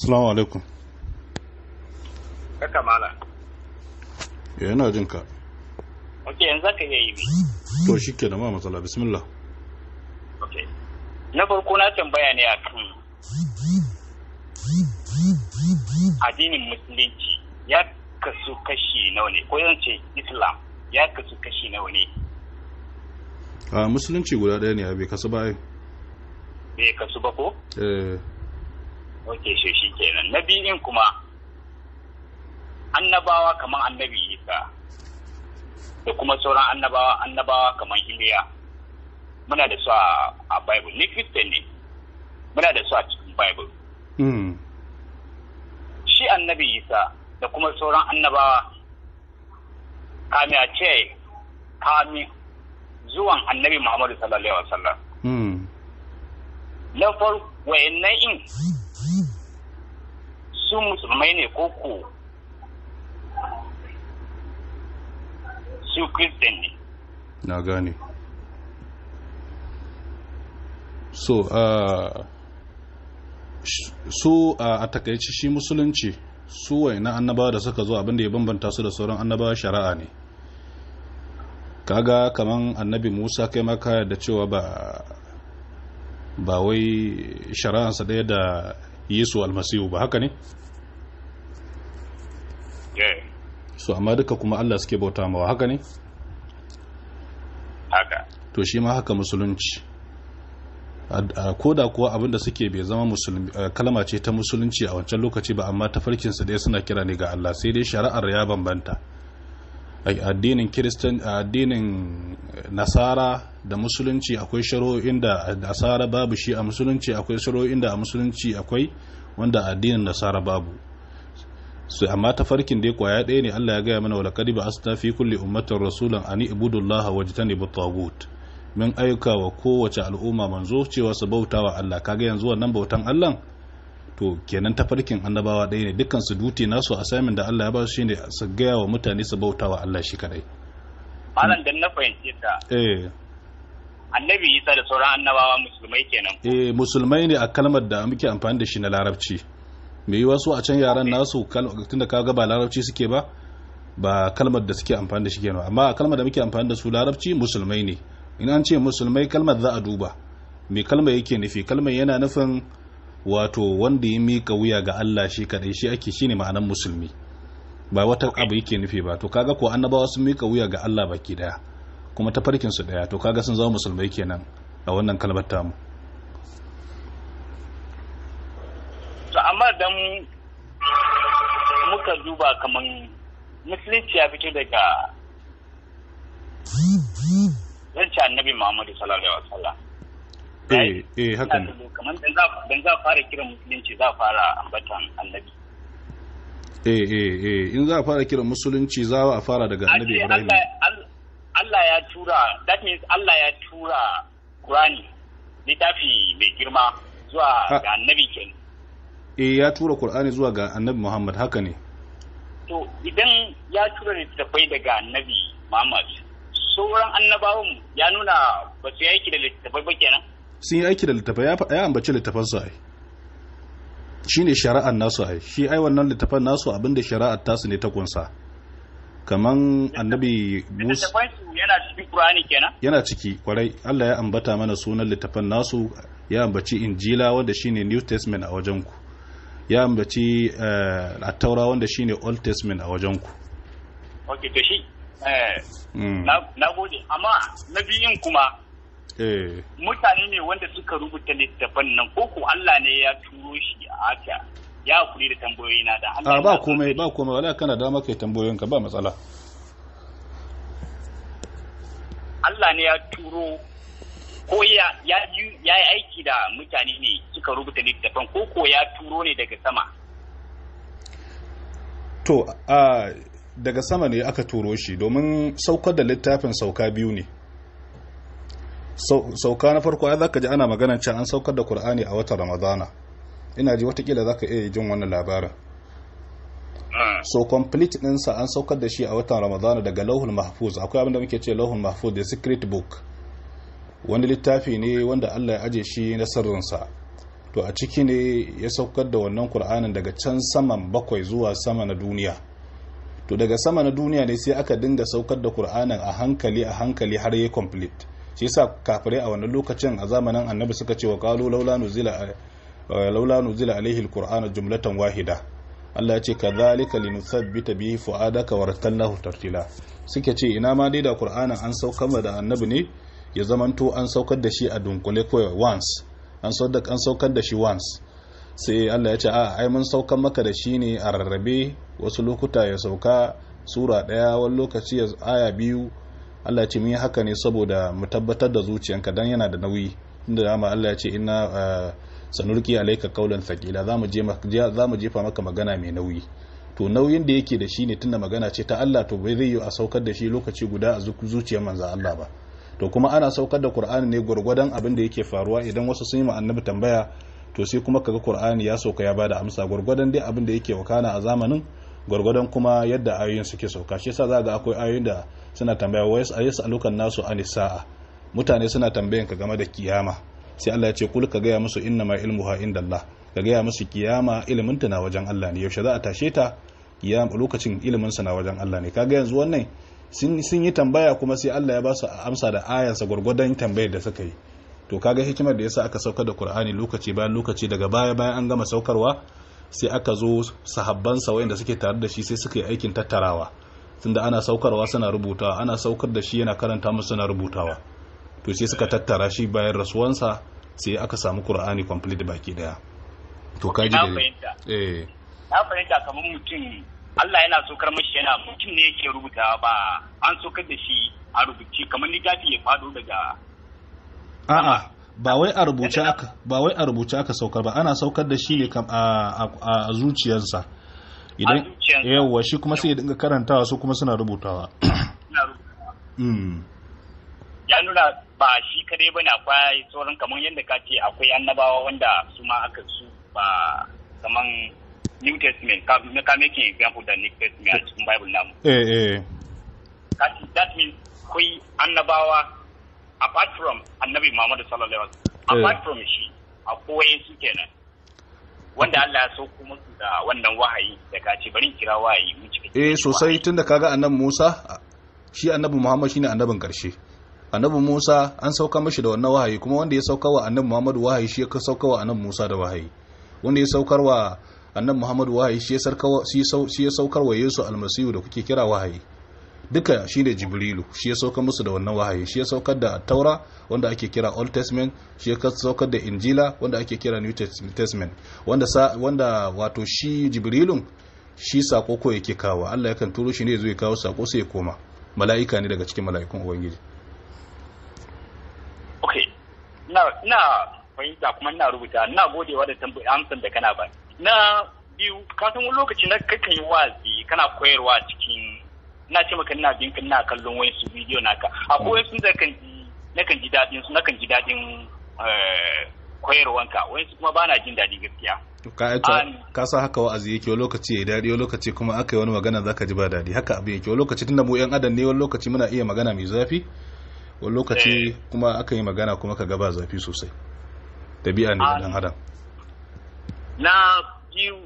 Assalamu alaikum. Kaka mala. Yana jin ka. Ok, yanzu ka iya yi mi. To shi ke da ma matsala, bismillah. Ok. Na farko na tambaya ne akan addinin Musulunci ya kasu kashi nawa ne, ko zan ce Islam ya kasu kashi nawa ne? A Musulunci guda ɗaya ne, a bai kasu ba ai. Bai kasu ba ko? Eh. Ok, shi kenan. Na biyun kuma annabawa kamar Annabi Isa da kuma sauran annabawa kamar Iliya, muna da su a Bible. Ni Christian ne, muna da su a cikin Bible. Shi Annabi Isa da kuma sauran annabawa kami a ce kami zuwan Annabi Muhammadu sallallahu alaihi wasallam. Na farko wayannan in su musulmai ne ko ko su Christian ne? Na gane. So su a takaice shi Musulunci, su wayannan annabawa da suka zo, abinda ya bambanta su da sauran annabawa shari'a ne. Kaga kaman Annabi Musa, kai ma ka yarda cewa ba wai shari'ansa ɗaya da Yesu Almasihu ba, haka ne? Yeah. So amma duka kuma Allah suke bauta mawa, haka ne? Haka. To shi ma haka Musulunci, ko da kuwa abinda suke bai zama musulmi kalma ce ta Musulunci a wancan lokaci ba, amma tafarkinsu ɗaya, suna kira ne ga Allah, sai dai shari'ar ya bambanta. Addinin Kiristan, addinin Nasara da Musulunci, akwai shari'o'in da Nasara babu shi a Musulunci, akwai shari'o'in da a Musulunci akwai wanda addinin Nasara babu su, amma tafarkin dai kwaya ɗaya ne. Allah ya gaya mana: "Walaqad ba'athna fi kulli ummatin rasulan an i'budu Allaha wajtanibu tagut." Min aika wa kowace al'umma manzo cewa su bauta wa Allah. Kaga yanzu wannan bautan Allah, to kenan tafarkin annabawa ɗaya ne dukkan su. Duty nasu, assignment da Allah ya ba su, shine su gaya wa mutane su bauta wa Allah shi kadai. Malam, dan na fahimce ta. Eh. Annabi Isa da sauran annabawa musulmai kenan? Eh, musulmai ne a kalmar da muke amfani da shi na Larabci. Me yiwa su a can yaran nasu, tunda kaga ba Larabci suke ba, ba kalmar da suke amfani da shi kenan, amma a kalmar da muke amfani da su, Larabci, musulmai ne. In an ce musulmai, kalmar za a duba me kalmar yake nufi. Kalmar yana nufin wato wanda ya mika wuya ga Allah shi kadai, shi ake, shine ma'anar musulmi, ba wata abu yake nufi ba. To kaga ko annabawa sun mika wuya ga Allah baki daya, kuma tafarkin su daya, to kaga sun zama musulmai kenan a wannan kalmar tamu. To amma dan muka duba, kaman Musulunci ya fito daga zan ce Annabi Muhammadu sallallahu alaihi wasallam. Eh eh, haka ne. Kamar dan za fara kiran Musulunci, za fara ambatan Annabi. Eh eh eh, in za a fara kiran Musulunci, za a fara daga Annabi Ibrahim. Allah ya tura, that means Allah ya tura Qur'ani, littafi mai girma, zuwa ga Annabi kenan? Eh, ya tura Qur'ani zuwa ga Annabi Muhammad, haka ne. To idan ya tura littattafai daga Annabi Muhammad, sauran annabawan ya nuna ba su yi aiki da littattafai ba kenan? Sun yi aiki da littattafai, ya ambaci littattafansu ai. Shine shari'ar nasu ai. Shi ai wannan littattafan nasu, abinda shari'ar tasu ne ta kunsa. Kaman Annabi Musa, yana cikin Qur'ani kenan? Yana ciki kwarai. Allah ya ambata mana sunan littattafan nasu, ya ambaci Injila wanda shine New Testament a wajen ku. Ya ambaci Attaura wanda shine Old Testament a wajen ku. Okay, to shi na gode, amma na biyun kuma, mutane ne wanda suka rubuta littattafan nan, ko ko Allah ne ya turo shi a haka? Ya hakuri da tambayoyi na da Allah. A, ba komai, ba komai, wala kana dama kai tambayoyinka, ba matsala. Allah ne ya turo ko ya yi aiki da mutane ne suka rubuta littattafan, ko ko ya turo ne daga sama? To a daga sama ne aka turo shi, domin saukar da littafin sauka biyu ne. Sauka na farko ai zaka ji ana maganar cewa an saukar da Qur'ani a watan Ramadana. Ina ji watakila zaka iya jin wannan labarin. So complete ɗinsa an saukar da shi a watan Ramadana daga Lauhul Mahfuz. Akwai abin da muke ce Lauhul Mahfuz, the secret book, wani littafi ne wanda Allah ya aje shi na sirrinsa. To a ciki ne ya saukar da wannan Kur'anin daga can saman bakwai zuwa sama na duniya. To daga sama na duniya ne sai aka dinga saukar da Kur'anin a hankali a hankali har ya complete. Shi yasa kafirai a wannan lokacin a zamanin Annabi suka ce wa qalu laula nuzila laula nuzila alaihi alqur'anu jumlatan wahida. Allah ya ce kadhalika linuthabbita bihi fuadaka warattalnahu tartila. Suke ce ina ma dai da Qur'anin an saukar da Annabi ne ya zamanto an saukar da shi a dunkule kawai once, an saukar da shi once. Sai Allah ya ce a ai mun saukar maka da shi ne a rarrabe, wasu lokuta ya sauka sura daya, wani lokaci ya aya biyu. Allah ya ce mun yi haka ne saboda mu tabbatar da zuciyanka, dan yana da nauyi. Inda dama Allah ya ce inna sanulki alayka qawlan thaqila, zamu jefa maka magana mai nauyi. To nauyin da yake da shi ne tunda magana ce ta Allah, to bai zai yi a saukar da shi lokaci guda a zuciyar manzo Allah ba. To kuma ana saukar da Qur'ani ne gurgurdan abin da yake faruwa. Idan wasu sun yi ma Annabi tambaya, to sai kuma kaga Qur'ani ya sauka ya bada amsa gurgurdan dai abin da yake wakana a zamanin, gurgurdan kuma yadda ayoyin suke sauka. Shi yasa za ga akwai ayoyin da suna tambaya wa yas'alukan nasu anis sa'a, mutane suna tambayan ka game da kiyama. Sai Allah ya ce kul, ka gaya musu, inna ma ilmuha indallah, ka gaya musu kiyama ilimin ta na wajen Allah ne, yaushe za a tashe ta kiyama lokacin ilimin sa na wajen Allah ne. Kaga yanzu wannan sun yi tambaya kuma sai Allah ya ba su amsa da ayansa gurgurdan tambayar da suka yi. To kaga hikimar da yasa aka saukar da Qur'ani lokaci bayan lokaci. Daga baya bayan an gama saukarwa, sai aka zo sahabban sa wayanda suke tare da shi sai suka yi aikin tattarawa, tunda ana saukarwa suna rubutawa, ana saukar da shi yana karanta musu suna rubutawa. To sai suka tattara shi bayan rasuwansa, sai aka samu Qur'ani complete baki daya. To kaji Na da fahimta. Eh. Na fahimta, kamar mutum Allah yana saukar mashi, yana mutum ne yake rubutawa, ba an saukar da shi a rubuce kamar littafi ya fado daga A'a, ba wai a rubuce aka saukar ba, ana saukar da shi ne kam a zuciyarsa. Idan A zuciyarsa. Yawwa, shi kuma sai ya dinga karantawa, su kuma suna rubutawa. Suna rubutawa. Ya nuna ba shi kadai bane, akwai sauran, kamar yadda ka ce akwai annabawa wanda su ma aka su ba kamar New Testament, ka making example da New Testament a cikin Bible namu. Eh eh. That means akwai annabawa apart from Annabi Muhammad sallallahu alaihi wasallam, apart from shi akwai su kenan wanda Allah ya sauko musu da wannan wahayi da ka ce bari in kira wahayi mun cika. Eh sosai, tunda kaga Annabi Musa, shi Annabi Muhammad shine annabin karshe. Annabi Musa an sauka mashi da wannan wahayi, kuma wanda ya sauka wa Annabi Muhammad wahayi shi ya sauka wa Annabi Musa da wahayi. Wanda ya saukar wa Annabi Muhammad wahayi shi ya saukar wa Yesu Almasihu da kuke kira wahayi. Duka shine Jibrilu, shi ya saukar musu da wannan wahayi. Shi ya saukar da Taura wanda ake kira Old Testament, shi ya saukar da Injila wanda ake kira New Testament, wanda wato shi Jibrilun shi sako ko yake kawo. Allah yakan turo shi ne zai kawo sako sai ya koma. Mala'ika ne daga cikin mala'ikun Ubangiji. Okay, na fahimta kuma ina rubuta, ina godewa da tambayi amsan da kana ba. Na biyu, ka san wani lokaci na kakan yi wa'azi, kana koyarwa cikin, na ce maka ina bin ka, ina kallon wasu bidiyo naka, akwai wasu da kan ji nakan ji dadin su, nakan ji dadin koyarwanka, wasu kuma bana jin dadi gaskiya. Ka sa haka wa'azi yake, wani lokaci ya daɗi, wani lokaci kuma aka yi wani magana zaka ji ba daɗi. Haka abin yake wani lokaci, tunda mu yan adam ne, wani lokaci muna iya magana mai zafi, wani lokaci kuma aka yi magana kuma ka ga ba zafi sosai. Dabi'a ne da dan adam. Na biyu,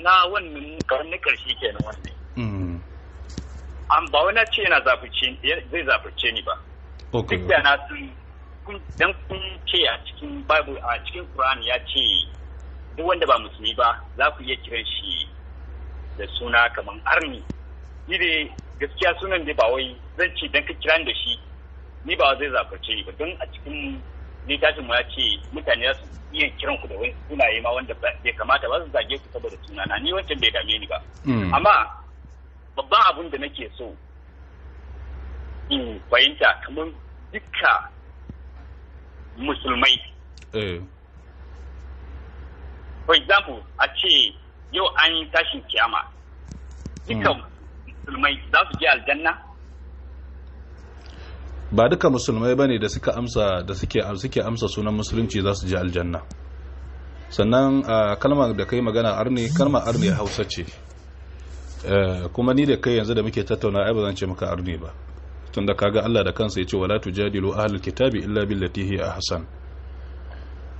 na wannan na karshe kenan wannan. An ba wani ce yana zafice, zai zafice ni ba. Duk da na sun dan kun ce a cikin Bible, a cikin Quran ya ce duk wanda ba musulmi ba za ku iya kiran shi da suna kamar arni. Ni dai gaskiya sunan dai ba wai zan ce dan ka kiran da shi ni ba zai zafarce ni ba, don a cikin littafin mu ya ce mutane za su iya kiran ku da wani sunaye ma wanda bai kamata ba, su zage ku saboda sunana, ni wancan bai dame ni ba. Amma babban abun da nake so in fahimta, kamar dukka musulmai, for example, a ce yau an yi tashin kiyama, dukkan musulmai za su je aljanna? Ba duka musulmai bane da suka amsa da suke amsa sunan musulunci za su je aljanna. Sannan kalmar da kai magana arne, kalmar arne Hausa ce. Kuma ni da kai yanzu da muke tattauna, ai ba zan ce maka arne ba, tunda kaga Allah da kansa yace wala tujadilu ahlul kitabi illa billati hi ahsan.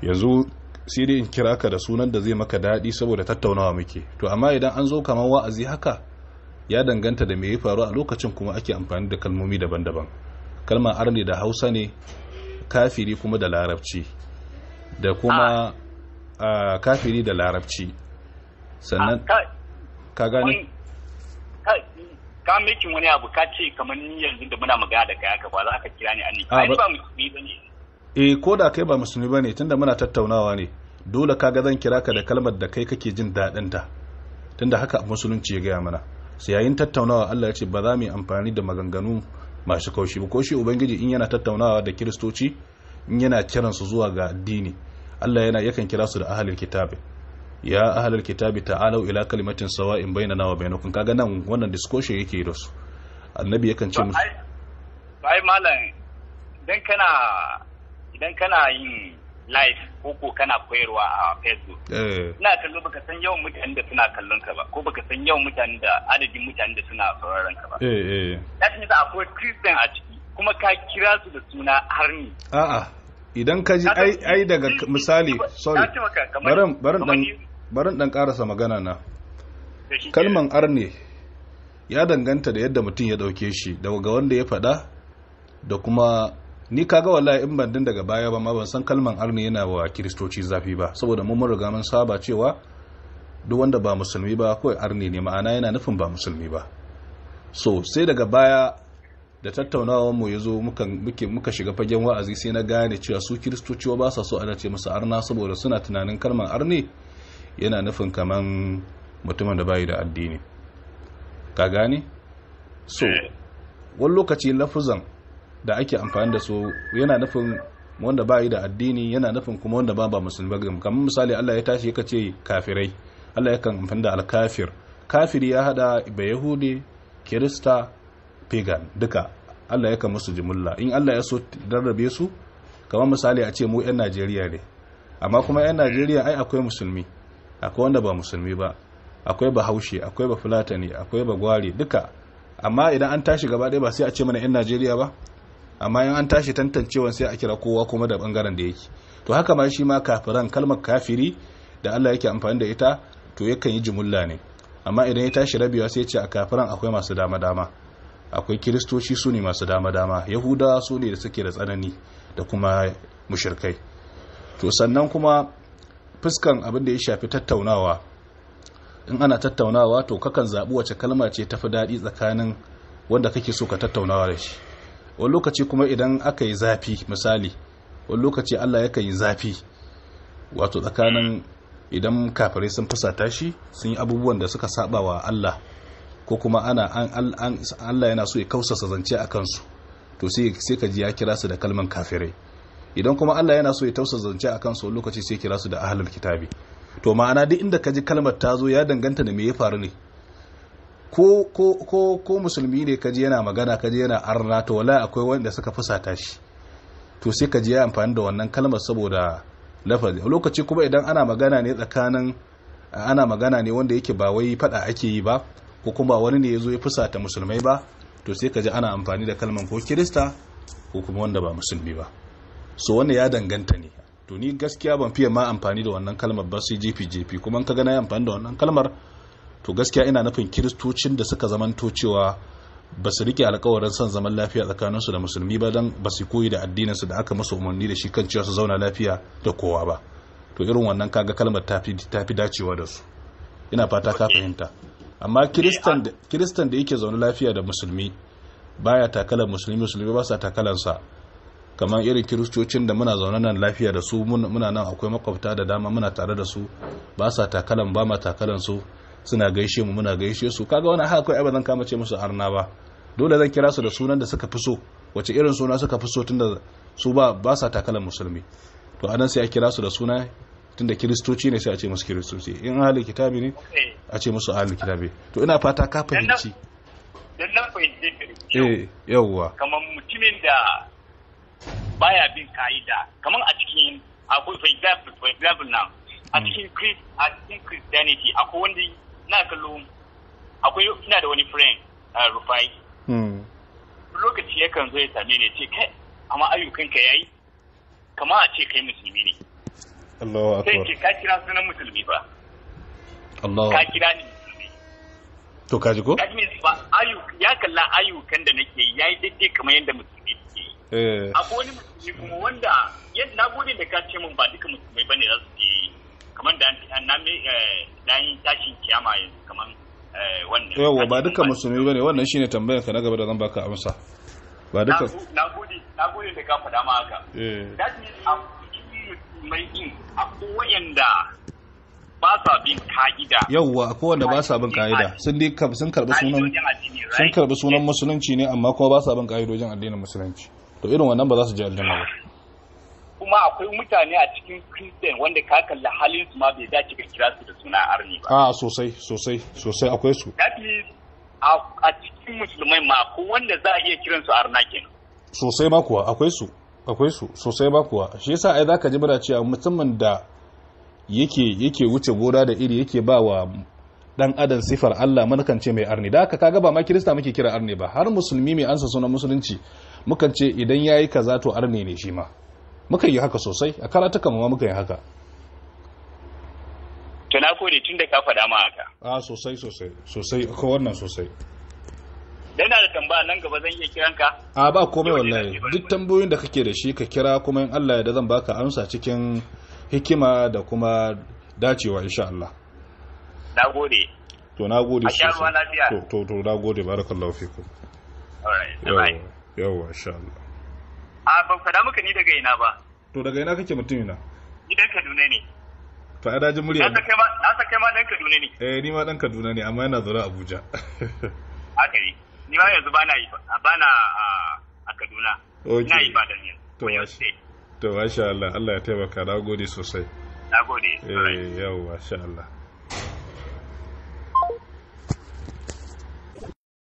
Yanzu sai dai in kira ka da sunan da zai maka daɗi saboda tattaunawa muke. To amma idan an zo kamar wa'azi haka, ya danganta da me ya faru a lokacin, kuma ake amfani da kalmomi daban-daban. Kalmar arne da Hausa ne, kafiri kuma da Larabci, da kuma kafiri da Larabci. Sannan ka gane? Ka making wani abu, ka ce kamar ni yanzu da muna magana da kai haka ba za ka kira ni anni. Ai ba musulmi bane. Eh, ko da kai ba musulmi bane, tunda muna tattaunawa ne, dole kaga zan kira ka da kalmar da kai kake jin daɗin ta, tunda haka musulunci ya gaya mana. Sai yayin tattaunawa Allah ya ce ba za mu yi amfani da maganganu masu kaushi ba. Ko shi Ubangiji in yana tattaunawa da Kiristoci, in yana kiran su zuwa ga addini, Allah yana yakan kira su da ahlul kitabi. Ya ahlul kitabi ta'alu ila kalimatin sawa'in bainana wa bainakum. Kaga nan wannan discussion yake da su. Annabi yakan ce musu. Ai malam, dan kana idan kana yin live ko kana koyarwa a Facebook, ina kallo, baka san yawan mutanen da suna kallon ka ba, ko baka san yawan mutanen da adadin mutanen da suna sauraron ka ba. Eh eh. That means akwai Christian a ciki, kuma ka kira su da suna harni. A'a, idan ka ji ai daga misali, sorry, barin dan karasa magana na. Kalman arne ya danganta da yadda mutum ya dauke shi, daga wanda ya faɗa da kuma ni. Kaga wallahi in ban din daga baya ba ma, ban san kalman arni yana wa Kiristoci zafi ba, saboda mun riga mun saba cewa duk wanda ba musulmi ba kawai arni ne, ma'ana yana nufin ba musulmi ba. So sai daga baya da tattaunawar mu yazo muka muka shiga fagen wa'azi, sai na gane cewa su Kiristoci ba sa so ana ce musu arna, saboda suna tunanin kalman arni yana nufin kaman mutumin da bai da addini, ka gane? So wani lokaci lafuzan da ake amfani da su yana nufin wanda ba yi da addini, yana nufin kuma wanda ba musulmi ba. Kamar misali, Allah ya tashi yaka ce kafirai, Allah yakan amfani da alkafir. Kafiri ya hada ba Yahudi, Kirista, pagan, duka Allah yakan musu jumulla in Allah ya so rarrabe su. Kamar misali a ce mu yan Najeriya ne, amma kuma yan Najeriya ai akwai musulmi, akwai wanda ba musulmi ba, akwai Bahaushe, akwai Bafulatani, akwai Bagwari, duka. Amma idan an tashi gaba ɗaya ba sai a ce mana yan Najeriya ba, amma in an tashi tantancewan sai a kira kowa kuma da bangaren da yake. To haka ma shi ma kafiran, kalmar kafiri da Allah yake amfani da ita, to yakan yi jumulla ne, amma idan ya tashi rabewa sai ya ce a kafiran akwai masu dama dama. Akwai Kiristoci, su ne masu dama dama, Yahudawa su ne da suke da tsanani, da kuma mushrikai. To sannan kuma fuskan abin da ya shafi tattaunawa, in ana tattaunawa to kakan zaɓi wace kalma ce tafi daɗi tsakanin wanda kake so ka tattaunawa da shi. Wani lokaci kuma idan aka yi zafi, misali wani lokaci Allah yakan yi zafi, wato tsakanin idan kafirai sun fusata shi, sun yi abubuwan da suka saba wa Allah, ko kuma ana an Allah yana so ya kausasa zance a kansu, to sai ka ji ya kira su da kalman kafirai. Idan kuma Allah yana so ya tausasa zance a kansu, wani lokaci sai kira su da ahlul kitabi. To ma'ana duk inda ka ji kalmar ta zo, ya danganta da me ya faru ne. Ko musulmi ne kaji yana magana, kaji yana arna, to wallahi akwai wanda suka fusata shi, to sai kaji ya amfani da wannan kalmar saboda lafazi. Lokaci kuma idan ana magana ne tsakanin, ana magana ne wanda yake ba wai fada ake yi ba, ko kuma wani ne yazo ya fusata musulmai ba, to sai kaji ana amfani da kalmar ko Kirista ko kuma wanda ba musulmi ba. So wannan ya danganta ne. To ni gaskiya ban fiye ma amfani da wannan kalmar ba, sai jefi jefi. Kuma in ka ga na yi amfani da wannan kalmar, to gaskiya ina nufin Kiristocin da suka zamanto cewa ba su rike alkawarin son zaman lafiya tsakaninsu da musulmi ba, don ba su koyi da addininsu da aka musu umarni da shi kan cewa su zauna lafiya da kowa ba. To irin wannan kaga kalmar tafi dacewa da su. Ina fata ka fahimta. Amma Kiristan da yake zaune lafiya da musulmi, baya takalar musulmi, musulmi ba sa takalansa, kamar irin Kiristocin da muna zaune nan lafiya da su, muna nan akwai makwabta da dama muna tare da su, ba sa takalan, ba ma takalan su, suna gaishe mu, muna gaishe su, kaga wani haka kai ba zan kama ce musu arna ba. Dole zan kira su da sunan da suka fi so. Wace irin suna suka fi so, tunda su ba sa takalan musulmi? To anan sai a kira su da suna, tunda Kiristoci ne sai a ce musu Kiristoci, in ahlul kitabi ne a ce musu ahlul kitabi. To ina fata ka fahimci. Dan na fahimci. Eh, yawwa. Kamar mutumin da baya bin ka'ida, kamar a cikin akwai, for example now, a cikin Christianity akwai wanda na kallo, akwai, ina da wani friend, Rufai. Lokaci yakan zo ya same ni, ce kai, amma ayyukanka yayi kama a ce kai musulmi ne. Allahu akbar. Sai ce ka kira sunan musulmi ba. Allahu. Ka kira ni musulmi. To kaji ko? Kaji ba ya kalla ayyukan da nake yi yayi daidai kamar yadda musulmi suke yi. Eh. Akwai wani musulmi kuma wanda na gode da ka ce min ba duka musulmai bane za su je kamar da na na yi tashin kiyama yanzu kamar wannan. Yawwa ba duka musulmi bane, wannan shine tambayar ka na gaba da zan baka amsa. Ba duka. Na gode da ka faɗa ma haka. Eh. That means a cikin musulmai din akwai wayanda ba sa bin ka'ida. Yawwa akwai wanda ba sa bin ka'ida. Sun dai sun karbi sunan sun karbi sunan musulunci ne amma kuma ba sa bin ka'idojin addinin musulunci. To irin wannan ba za su je aljanna ba. Kuma akwai mutane a cikin Christian wanda ka kalli halin su ma bai dace ka kira su da suna arni ba. A sosai sosai sosai akwai su. That means a cikin musulmai ma akwai wanda za a iya kiran su arna kenan. Sosai ma kuwa akwai su, akwai su sosai ma kuwa. Shi yasa ai zaka ji muna cewa mutumin da yake wuce gona da iri yake ba wa dan adam sifar Allah mukan ce mai arni. Da haka kaga ba ma Kirista muke kira arni ba, har musulmi mai ansa sunan musulunci mukan ce idan yayi kaza to arni ne shi ma. Mukan yi haka sosai a karatukan ma mukan yi haka. To na gode tun da ka faɗa ma haka. A sosai sosai sosai ko wannan sosai. Dan da tambaya nan gaba zan iya kiran ka? A ba komai wallahi, duk tambayoyin da kake da shi ka kira, kuma in Allah ya da zan baka amsa cikin hikima da kuma dacewa insha Allah. Na gode. To na gode sosai. A sha ruwa lafiya. To to na gode, barakallahu fikum. Alright. Bye. Yawwa insha Allah. A ban faɗa maka ni daga ina ba. To daga ina kake mutumina? Ni dan Kaduna ne. To a dajin murya. Na san kai ma dan Kaduna ne. Eh ni ma dan Kaduna ne amma yana zaune Abuja. Haka ne. Ni ma yanzu bana bana a Kaduna. Okay. Ina Ibadan yanzu. To masha Allah, Allah ya taimaka, na gode sosai. Na gode. Eh yawwa masha Allah.